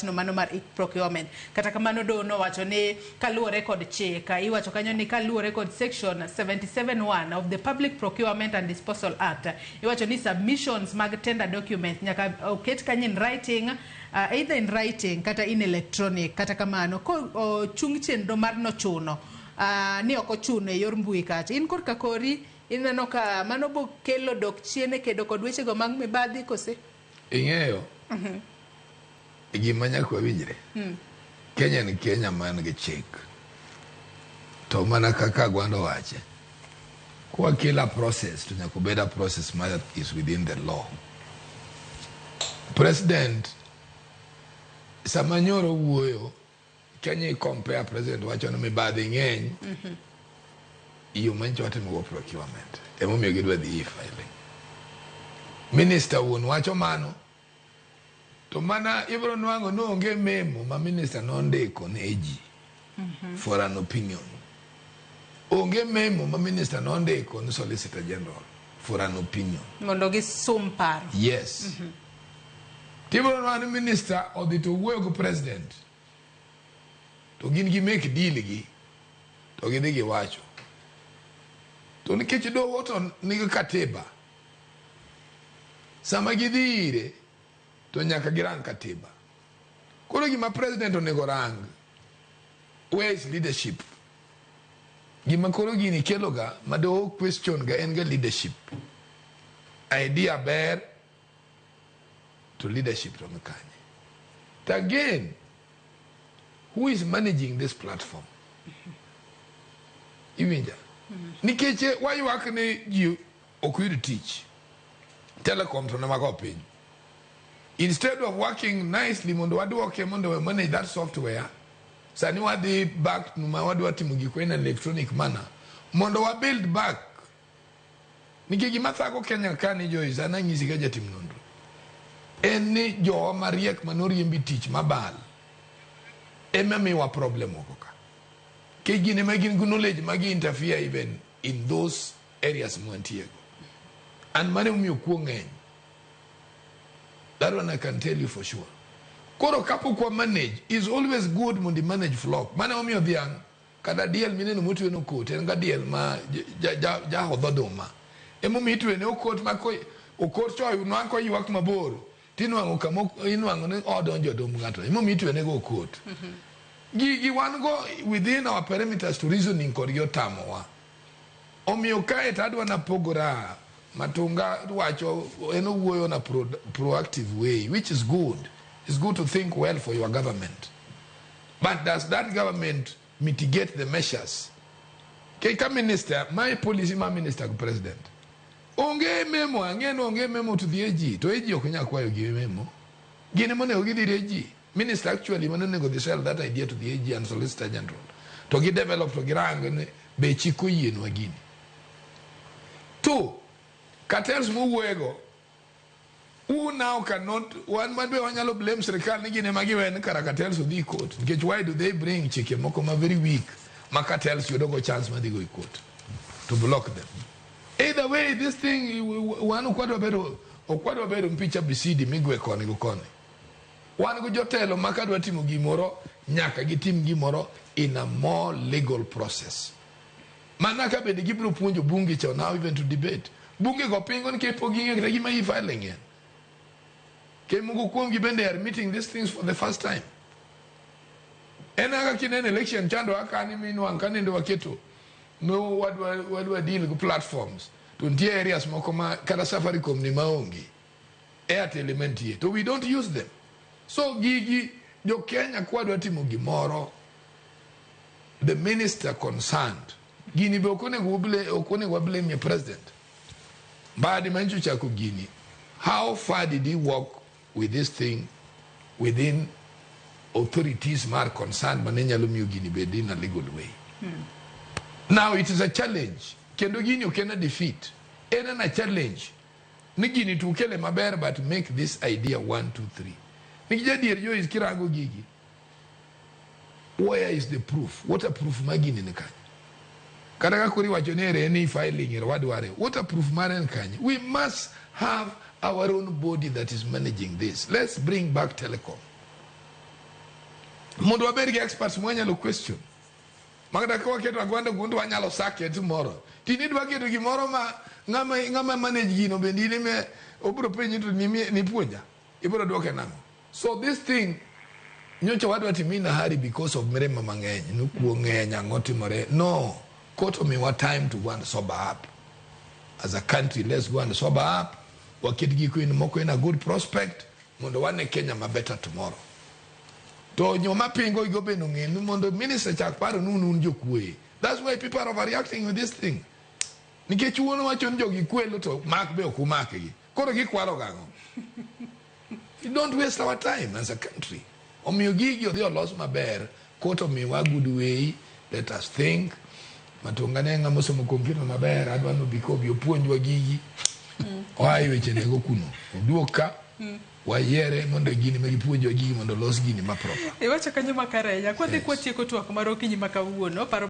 wachno mano mar e-procurement. Kata kamano doho nowacho ni kaluwore kod chik, iwacho kanyo ni kaluwore kod section 77(1) of the Public Procurement and Disposal Act, iwacho ni submissions mag tender documents nyaka oket kanyo in writing, either in writing kata in electronic. Kata kamano ko ochung chenro mar nochuno ni ok ochuno e yor mbui kacha. In korka kori ineno ka mano bo kelo dok chien e kedo kod wechego mag mibadhi kose? Ing'eyo gima nyaka wawinjre, Kenya ni Kenya man gi chik, to mana kaka Agwando wache, kwakelo a process to nyaka obed a process ma is within the law. President sama nyoro wuoyo Kenya i compare, president wacho ni mibadhi ng'eny yo manyicho watimogo procurement, emomiyo gidwa dhi e-filing. Minister wuon wacho mano, to mana ibiro nwang'o ni onge memo ma minister nondiko ne AG for an opinion, onge memo ma minister nondiko ne Solicitor General for an opinion mondo gisum paro. Yes, tibiro nwang'o ni minister odhi to wuoyo gi president to gin gi make deal gi to gidhi giwacho, to nikech doho to nigi katiba, sama gidhi ire to nyaka girang katiba. Koro gima president onego rang, where is leadership? Gima koro gini kelo ga ma doho question ga en ga leadership. Idea ber, to leadership to ni kanye? To again, who is managing this platform? Iwinja? Nikech waywak ni ji ok yud tich, telecom to nemago piny. Instead of working nicely mondo waduoke, mondo we manage that software, sani wadhi back ma wadwa timo gikwa in electronic manner mondo wa build back, nikech gima thago Kenya ka ni, Joyce, an anyisi ka jatim nonro, en ni jowa mariek manoriembi tich mabal ema miwa problem moko ka, nikech gin ema gin gi knowledge ma gi interfere even in those areas mwantiego, and mano emomiyo kuo ng'eny. That one I can tell you for sure. Koro kapok wa manage, is always good mondo i manage flock. Mano emomiyo dhiang' kata diel mineno motwe no okot en ga diel ma jahodh oduma. Emomiyo itwene okot ma okot to nwang' koywak mabor tinwang'o kama inwang'o ni odonjo odumb ng'ato. Emomiyo itwene go okot. Gigi wan go within our perimeters to reasoning kodgi otamowa. Omiyo kae to adwa napogora. Matunga wacho en owuoyo na proactive way, which is good. It's good to think well for your government, but does that government mitigate the measures? Ke ka minister my policy ma minister go president onge memo, ang'e ni onge memo to the AG, to AG ok nyal kwayo gi memo. Gin ema onego gidhi ir AG. Minister actually mane onego dhi sell that idea to the AG and Solicitor General to gi develop to girang ni be chik oyienwa gini. Two cartels mowuoyego, who now cannot, wan man be wanyalo blame sirikal ni gin ema giwe kara cartels odhi court, nikech why do they bring chike moko ma very weak ma cartels yudo go chance madhi go e court to block them? Either way, this thing, wan ok wadwa bedo mpicha bisidi migwe koni go koni. Wan go jotelo ma kadwa timo gimoro nyaka gitim gimoro in a more legal process. Mana ka bende gibiro puonjo bunge cha now even to debate. Bunge go pingo nikech pok ging'eyo kata gima e-filing en. Ke moko kuomgi bende are meeting these things for the first time. En kaka kineno election chando kani minwang' ka nende waketo no wadwa deal gi platforms, to nitie areas moko ma kata Safaricom ni maonge, Airtel ema nitie, to we don't use them. So gigi jo Kenya kwadwa timo gimoro, the minister concerned, gini be ok onego wablame president. Mbadi manyicho chako gini, how far did he work with this thing within authorities mar concerned mane nyalo miyo gini bed in a legal way? Now it is a challenge, kendo gini ok en a defeat, en a challenge ni gini to ukele maber, but make this idea one two three. Nikech adier, Joyce, kirango gigi, where is the proof? Waterproof ma gini ni kanye? Kata ka koro iwacho ni ere ni filing ere wadware, waterproof mare en kanye? We must have our own body that is managing this. Let's bring back telecom. Mondo wabed gi experts mwanyalo question. Makata ka waketo Agwanda kuno to wanyalo sake tomorrow. Tinde idwa keto gimoro ma ng'ama ng'ama manage gino bende in ema obiro penji to nipuonja. Ibiro duoke nang'o? So this thing nyocha wadwa time in a hurry because of mirima mang'eny. Nukuo ng'eny ang'o timore. No. Court omiwa time to go and sober up. As a country, let's go and sober up. Waket giko in moko in a good prospect mondo wane Kenya ma better tomorrow. To joma pingo igo bende ong'e ni mondo minister chak paro ni un un jokuoye. That's why people are overreacting with this thing. Nikech wuon wacho ni jogi kwelo to mak be ok umakgi. Koro gikwalo gang'o? You don't waste our time as a country. Omiyo gigi odhi olos maber, court omiwa good way, let us think. Matunga ne ng'ama osomo computer maber, adwa ni obi kobi opuonjwa gigi. Oa e weche nego kuno. Oduok ka, wayiere mondo gini ma gipuonjwa gigi mondo olos gini ma proper. Iwacho kanyo makare ahinya. Kwadhi kwatieko twak mar okinyi ma kawuono, paro